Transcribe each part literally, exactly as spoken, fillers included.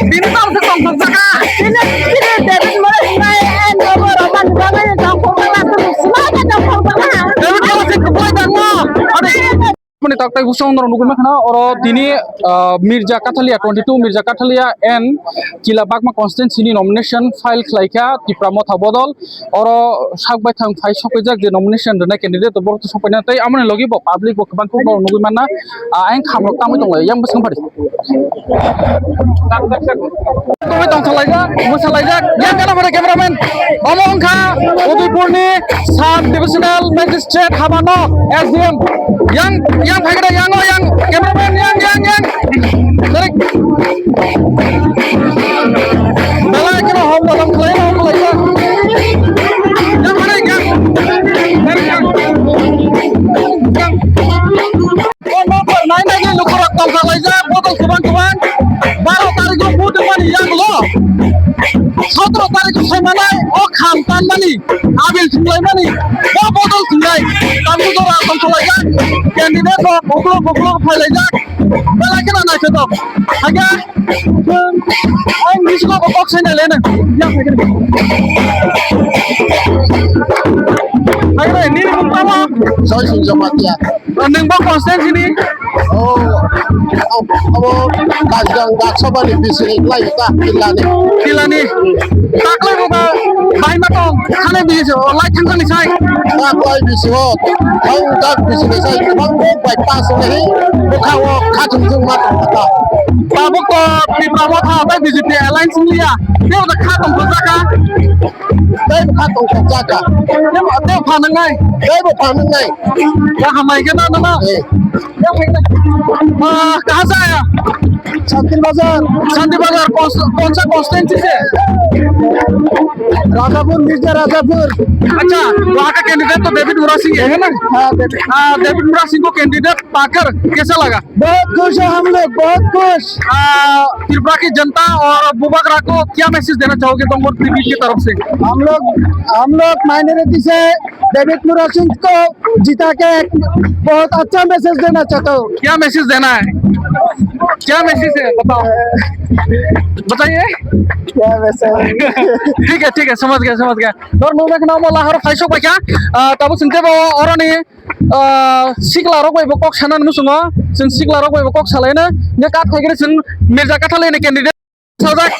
Bini tamo se tongthok jaka. Bini, bini David Murray bai and Robo Roman bai tongthok jaka. Sima ta tongthok jaka. David Murray se kubui tangmo. Ade. Mani taktai busong norok nugui mankha na oro tini, ah, Mirza Kathalia twenty two, Mirza Kathalia and Kila Bagma constituency ni nomination file khlaikha Tipra Motha bodol. Oro sak baithang phai sokphaijak je nomination rwnai candidate borok to sokphaina tei amoni logi bo public bo kwbang khe borok nugui manna, ah, ayang khamrok tangwi tongo yang bwswng phari. Tongwi tongthalaijak, mwsalaijak, yang gana phari cameraman. Omo wngkha Udaipurni sub divisional magistrate habano S D M. Yang, yang phaikhe yang o yang cameraman yang, yang, yang. Tarik. Belai kheno hom dalam khlai, hom khlai. Yang mana yang? Yang, yang. Yang. Phone number nine nine ni lukurok tongthok laijak, bodol kwbang kwbang. Baro tarikh o vote mani yang lo. Sotro tarikh o sai manai, o kham tan mani, abil thumlai mani, o bodol thumlai. Tamgu jora tongthok laijak, candidate rok buklok buklok phai laijak. Belai kheno naithotok. Haikhe, ang bisingo bo kok saina le nang. Ya, haikhe. Haikhe, nini mung tamo? Joy Singh Jamatia. O, nwng bo constituency ni? O, o, abo Kajgang Dak Sabha ni bisi lai ta, Killa ni. Killa ni. Taklai bo ba, bahai ma tong, khane bisi, o, lai thang thang ni sai. Taklai bisi o, thang dak bisi ni sai, kwbang bo bai pass ni, bwkha o khatung thung ma tong kha. Tabuk to Tipra Motha bai B J P alliance wngya. Tei bo kha tong thok jaka. Tei bo kha tong thok jaka. Tei bo pha nang nai. Tei bo pha nang nai. Ya hamai khe na na na. Eh. Ya hamai khe na. Ah, kaha se aaya? Shanti Bazar. Shanti Bazar, कौन सा, कौन सा constituency से? राजापुर, मिर्जा राजापुर। अच्छा, वहाँ का candidate तो डेविड मुरा सिंह है ना? हाँ, डेविड। हाँ, डेविड मुरा सिंह को candidate पाकर कैसा लगा? बहुत खुश है हम लोग, बहुत खुश। आ, त्रिपुरा की जनता और बुबागरा को क्या मैसेज देना चाहोगे डोंगर टीवी की तरफ से? हम लोग, हम लोग माइनॉरिटी से डेविड मुरा सिंह को जिता के एक बहुत अच्छा मैसेज देना चाहता हूँ। क्या मैसेज देना है? क्या मैसेज है, बताओ। बताइए। क्या मैसेज? ठीक है, ठीक है, समझ गया, समझ गया। Norok nuknai kheno omo laharo phaisok paikha, ah, tabuk chwng teibo oroni, ah, sikla rok bai bo kok sanani muchungo, chwng sikla rok bai bo kok salaino, hwnkhe kat khaikhe chwng Mirza Kathal ni candidate sajak.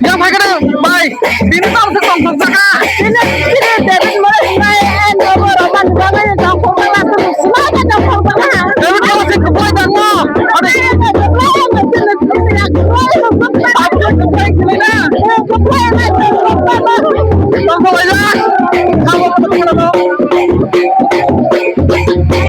Yang phaikhe bai, bini tamo se tongthok jaka. Bini, bini David Murray bai and Robo Roman bai tongthok.